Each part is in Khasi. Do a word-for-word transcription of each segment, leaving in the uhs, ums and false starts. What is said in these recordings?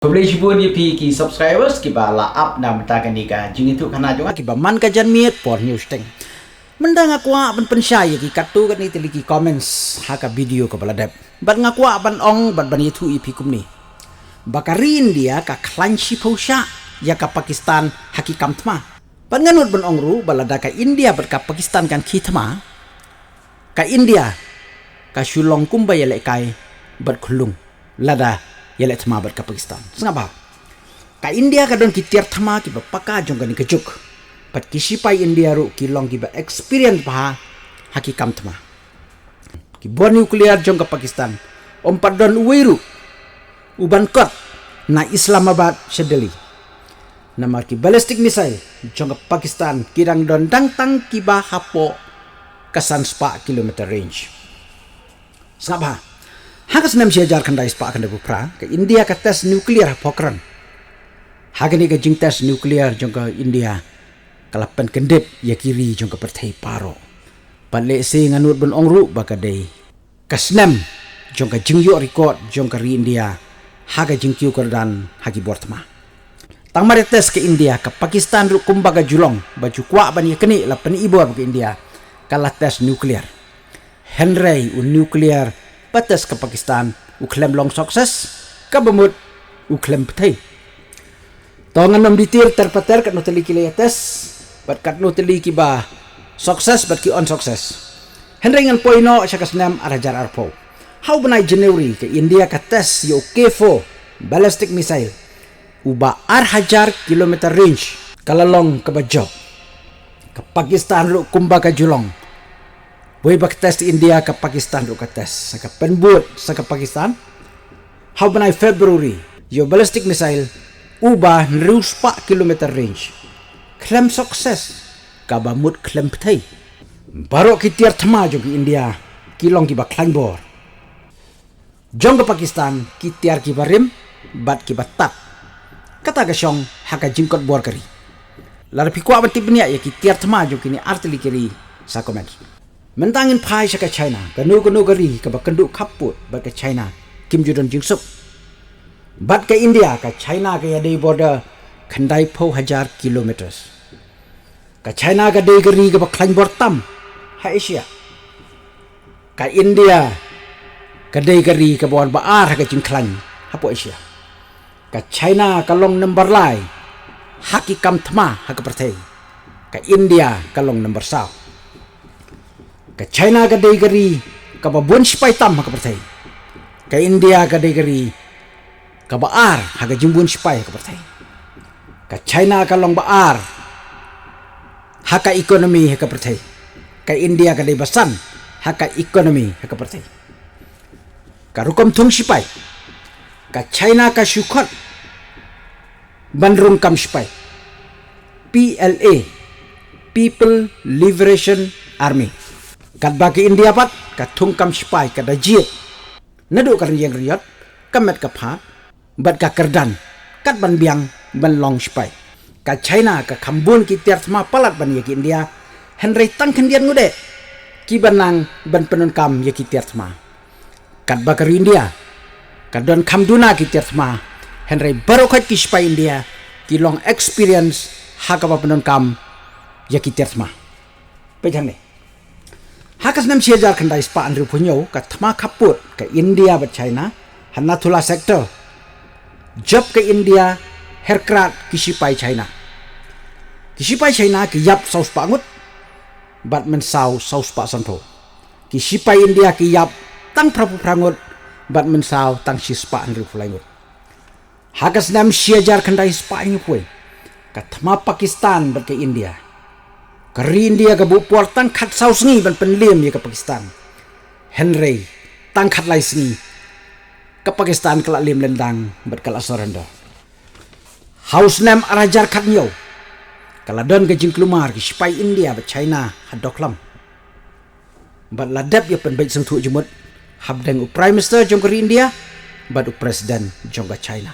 Khublei shibun ïa phi ki subscribers kiba la ap na mynta kane ka jingïathuhkhana jong nga kiba man ka janmiet por hynñiew shiteng. Mynta nga kwah ban pynshai ïa ki katto katne tylli ki comments ha ka video kaba la dep. Bad nga kwah ban ong bad ban ïathuh ïa phi kumne. Ba ka ri India ka khlaiñ shiphew shah ïa ka Pakistan ha ki kam thma. Bad nga nud ban ong ruh ba lada ka India bad ka Pakistan kan khie thma, ka India ka shu long kumba ïalehkai bad khyllung lada ïaleh thma bad ka Pakistan. Sngap bha. Ka India ka don ki tiar thma kiba paka jong kane ka juk. Bad ki sipai India ruh ki long kiba experience bha ha ki kam thma. Ki bor nuclear jong ka Pakistan ym pat don uwei ruh u ban kot na Islamabad sha Delhi. Namar ki ballistic missile jong ka Pakistan ki dang don dang tang kiba hapoh ka san spah kilometer range. Sngap bha. Ha ka snem shi hajar khyndai spah khyndaiphew phra, ka India ka test nuclear ha Pokhran. Ha kane ka jingtest nuclear jong ka India ka la pynkyndit ïa ki ri jong ka pyrthei baroh. Bad lehse nga nud ban ong ruh ba ka dei ka snem jong ka jingïoh record jong ka ri India ha ka jingkiew kyrdan ha ki bor thma. Tang mar ïa test ka India, ka Pakistan ruh kumba ka ju long ba ju kwah ban ïa kane la pynibor ba ka India ka la test nuclear. Hynrei u nuclear ba test ka Pakistan u khlem long success, kaba mut u khlem pyrthei. To ngan ym detail ter pater katno tylli ki la ïa test bad katno tylli kiba success bad ki unsuccess. Hynrei ngan poi noh sha ka snem ar hajar arphew. Ha u bnai January ka India ka test ïa u K four ballistic missile uba ar hajar kilometer range, ka la long kaba jop. Ka Pakistan ruh kumba ka ju long. Wei ba ka test India, ka Pakistan ruh ka test. Sa ka pynbud sa ka Pakistan ha u bnai February ïa u ballistic missile uba hynriew spah kilometer range. Khlem success, kaba mut khlem pyrthei. Baroh ki tiar thma jong ka India ki long kiba khlaiñ bor. Jong ka Pakistan ki tiar kiba rim bad kiba tad. Kata ka shong ha ka jingkot bor ka ri. Lada phi kwah ban tip bniah ïa ki tiar thma jong kine ar tylli ki ri, sa comment. Mynta ngin phai sha ka China, kano kano ka ri kaba kynduh khappud bad ka China kim ju don jingsuk. Bad ka India, ka China ka ïadei border khyndaiphew hajar kilometers. Ka China ka dei ka ri kaba khlaiñ bor tam ha Asia. Ka India ka dei ka ri kaba wan ba ar ha ka jingkhlaiñ hapoh Asia. Ka China ka long number lai ha ki kam thma ha ka pyrthei. Ka India ka long number saw. Ka China ka dei ka ri kaba bun sipai tam ha ka pyrthei. Ka India ka dei ka ri kaba ar ha ka jingbun sipai ha ka pyrthei. Ka China ka long ba ar ha ka economy ha ka pyrthei. Ka India ka dei ba san ha ka economy ha ka pyrthei. Ka rukom thung sipai, ka China ka shu khot ban rung kam sipai, P L A, People Liberation Army. Katba ka India pat ka thung kam sipai ka da jied naduh ka rynïeng rynïot, ka met ka phad bad ka kyrdan kat ban biang ban long sipai. Ka China ka kham bun ki tiar thma palat ban ïa ka India, hynrei tang khyndiat ngut eh kiba nang ban pyndonkam ïa ki tiar thma. Katba ka ri India ka don kham duna ki tiar thma, hynrei baroh khoit ki sipai India ki long experience ha kaba pyndonkam ïa ki tiar thma. Peit hangne. Ha ka snem shi hajar khyndai spah hynriewphew hynñiew, ka thma khappud ka India bad China ha Nathu La sector, jop ka India her krad ki sipai China. Ki sipai China ki ïap saw spah ngut bad mynsaw saw spah sanphew. Ki sipai India ki ïap tang phraphew phra ngut bad mynsaw tang shi spah hynriewphew lai ngut. Ha ka snem shi hajar khyndai spah hynñiewphew, ka thma Pakistan bad ka India, ka ri India ka buh por tang khatsaw sngi ban pynliem ïa ka Pakistan. Hynrei tang khatlai sngi ka Pakistan ka la liem lyndang bad ka la surrender. Ha u snem ar hajar khathynñiew ka la don ka jingkulmar ki sipai India bad China ha Doklam. Bad la dep ïa pynbeit sngewthuh jingmut hapdeng u Prime Minister jong ka ri India bad u President jong ka China.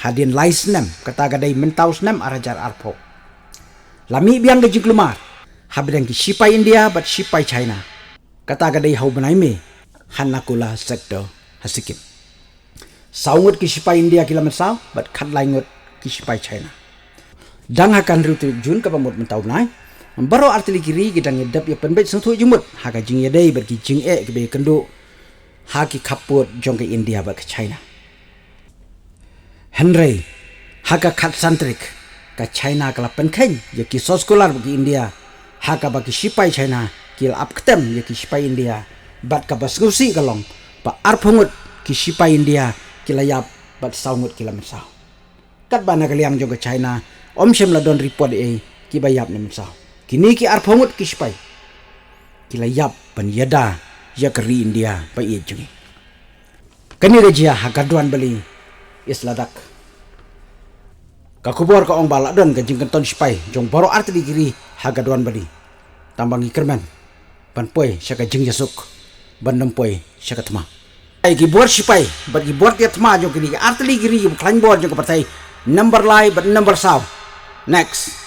Hadien lai snem, kata ka dei mynta u snem ar hajar arphew, la mih biang ka jingkulmar hapdeng ki sipai India bad sipai China. Kata ka dei ha u bnai May ha Nakula sector ha Sikkim. Saw ngut ki shipai India ki la mynsaw bad khatlai ngut ki shipai China. Dang ha ka hynriew tarik Jun kaba mut mynta u bnai, baroh artylli ki ri ki dang ïa dep ïa pynbeit sngewthuh jingmut ha ka jingïadei bad ki jingeh kiba ïakynduh ha ki khappud jong ka India bad ka China. Hynrei ha ka khatsan tarik, ka China ka la pynkheiñ ïa ki soskular bad ki India, ha kaba ki shipai China ki la ap ktem ïa ki shipai India, bad kaba sngewsih ka long ba arphew ngut ki shipai India ki la ïap bad saw ngut ki la mynsaw. Katba na ka liang jong ka China ym shym la don report ei ei kiba ïap ne mynsaw. Kine ki arphew ngut ki shipai ki la ïap ban ïada ïa ka ri India ba ïeit jong ngi. Kane ka jia ha Gurdwan Valley, East Ladakh. Ka khubor ka ong ba la don ka jingkynton shipai jong baroh artylli ki ri ha Gurdwan Valley. Tang ba ngi kyrmen ban poi sha ka jingïasuk, ban nym poi sha ka thma. Ai, ki bor shipai bad ki bor tiar thma jong kine ki artylli ki ri kiba khlaiñ bor jong ka pyrthei, number lai bad number saw. Next.